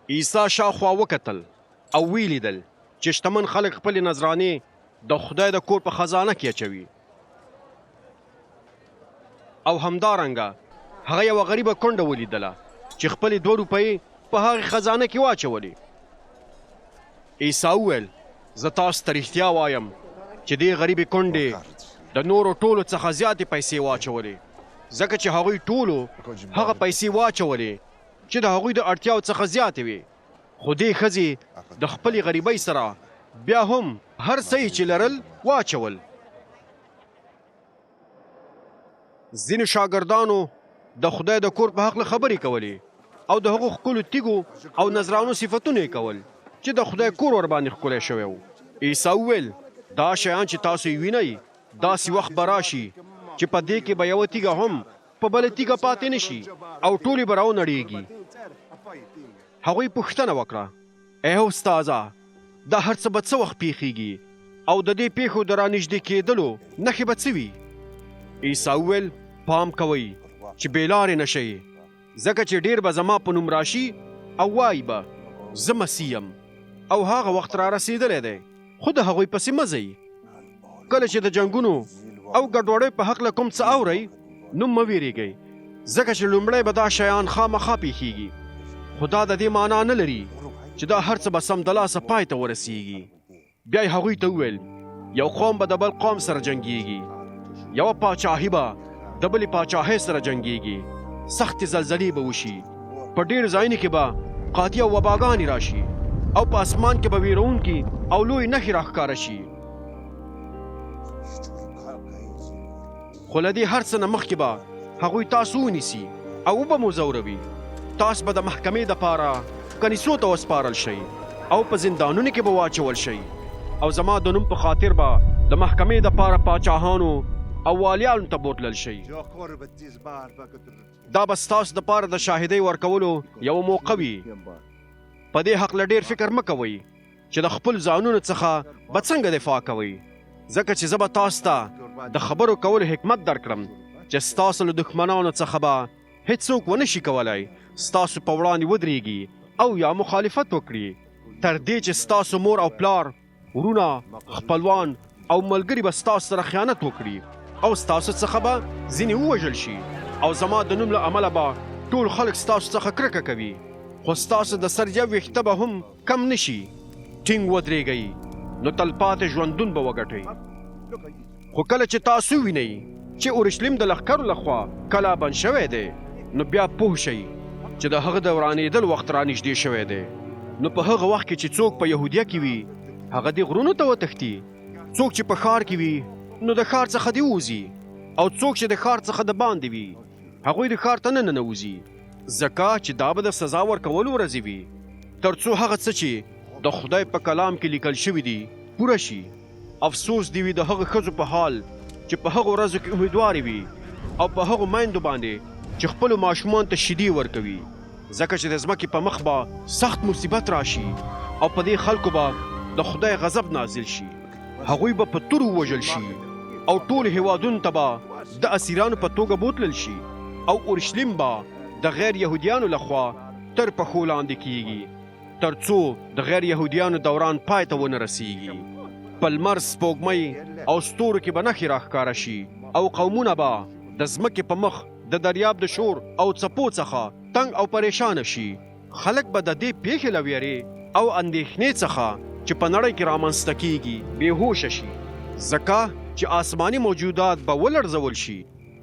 عیسی شاوخوا وکتل او ویې لیدل چې شتمن خلک خپلې نذرانې د خدای د کور په خزانه کې اچوي. او همدارنګه هغه یوه غریبه کونډه ولیدله چې خپلې دوه روپۍ په هغې خزانه کې واچولې. عیسی وویل، زه تاسو ته رښتیا وایم چې دې غریبې کونډې د نورو ټولو څخه زیاتې پیسې واچولې، ځکه چې هغوی ټولو هغه پیسې واچولې چې د هغوی د اړتیاو څخه زیاتې وې، خو دې ښځې د خپلې غریبۍ سره بیا هم هر څه یې چې لرل واچول. ځینو شاګردانو د خدای د کور په هکله خبرې کولې او د هغو ښکلو تیږو او نذرانو صفتونه یې کول چې د خدای کور ورباندې ښکلی شوی و. عیسی وویل، دا شیان چې تاسو یې وینئ، داسې وخت به راشي چې په دې کې به یوه تیږه هم په بله تیږه پاتې نه شي او ټولې به راونړېږي. هغوی پوښتنه وکړه، ای استاذه! دا هر څه به څه وخت پېښېږي او د دې پېښو د رانږدې کېدلو نښې به څه وي؟ عیسی وویل، پام کوئ چې بې لارې نه شئ، ځکه چې ډېر به زما په نوم راشي او وايي به، زه مسیح یم او هغه وخت رارسېدلی دی. خو د هغوی پسې مه ځئ. کله چې د جنګونو او ګډوډۍ په هکله کوم څه اورئ، نو مه وېرېږئ، ځکه چې لومړی به دا شیان خامخا پېښېږي، خو دا د دې معنا نه لري چې دا هر څه به سمدلاسه پای ته ورسېږي. بیا یې هغوی ته وویل، یو قوم به د بل قوم سره جنګېږي، یوه پاچاهي به د بلې پاچاهۍ سره جنګېږي، سختې زلزلې به وشي، په ډېرو ځایونو کې به قحطي او وباګانې راشي او په اسمان کې به وېروونکي او لویې نښې راښکاره شي. خو له دې هر څه نه مخکې به هغوی تاسو ونیسي او وبه مو ځوروي. تاسو به د محکمې دپاره کنیسو ته وسپارل شئ او په زندانونو کې به واچول شئ او زما د نوم په خاطر به د محکمې دپاره پاچاهانو او والیانو ته بوتلل شئ. دا به ستاسو دپاره د شاهدۍ ورکولو یوه موقع وي. په دې هکله ډېر فکر مه کوئ چې د خپل ځانونو څخه به څنګه دفاع کوئ، ځکه چې زه به تاسو ته د خبرو کولو حکمت درکړم چې ستاسو له دښمنانو څخه به هېڅوک ونه شي کولای ستاسو په وړاندې ودرېږي او یا مخالفت وکړي، تر دې چې ستاسو مور او پلار، وروڼه، خپلوان او ملګري به ستاسو سره خیانت وکړي او ستاسو څخه به ځینې ووژل شي او زما د نوم له امله به ټول خلک ستاسو څخه کرکه کوي، خو ستاسو د سر یو ویښته به هم کم نه شي. ټینګ ودرېږئ، نو تلپاتې ژوندون به وګټئ. خو کله چې تاسو ووینئ چې اورشلیم د لښکرو له خوا کلابند شوی دی، نو بیا پوه شئ چې د هغه د ورانېدلو وخت رانږدې شوی دی. نو په هغه وخت کې چې څوک په یهودیه کې وي، هغه دې غرونو ته وتښتي، څوک چې په ښار کې وي، نو د ښار څخه دې ووځي او څوک چې د ښار څخه دباندې وي، هغوی دې ښار ته نه ننوځي. ځکه چې دا به د سزا ورکولو ورځې وي، ترڅو هغه څه چې د خدای په کلام کې لیکل شوي دي، پوره شي. افسوس دې وي د هغو ښځو په حال چې په هغو ورځو کې امیدوارې وي او په هغو میندو باندې چې خپلو ماشومانو ته شیدې ورکوي، ځکه چې د ځمکې په مخ به سخت مصیبت راشي او په دې خلکو به د خدای غضب نازل شي. هغوی به په تورو ووژل شي او ټولو هېوادونو ته به د اسیرانو په توګه بوتلل شي او اورشلیم به د غیر یهودیانو له خوا تر پښو لاندې کېږي. تر څو د غیر یهودیانو دوران پای ته ونه رسیږي. په لمر، سپوږمۍ او ستورو کې به نښې راښکاره شي او قومونه به د ځمکې په مخ د دریاب د شور او څپو څخه تنګ او پریشانه شي. خلک به د دې پېښې له ویرې او اندېښنې څخه چې په نړۍ کې رامنځته کیږي، بې هوشه شي، ځکه چې آسماني موجودات به ولړزول شي.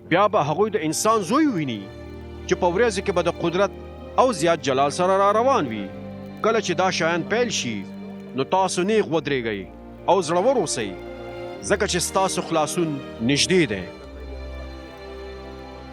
بیا به هغوی د انسان زوی وویني چې په ورېځو کې به د قدرت او زیات جلال سره را روان وي. کله چې دا شیان پیل شي، نو تاسو نېغ ودرېږئ او زړور اوسئ، ځکه چې ستاسو خلاصون نژدې دی.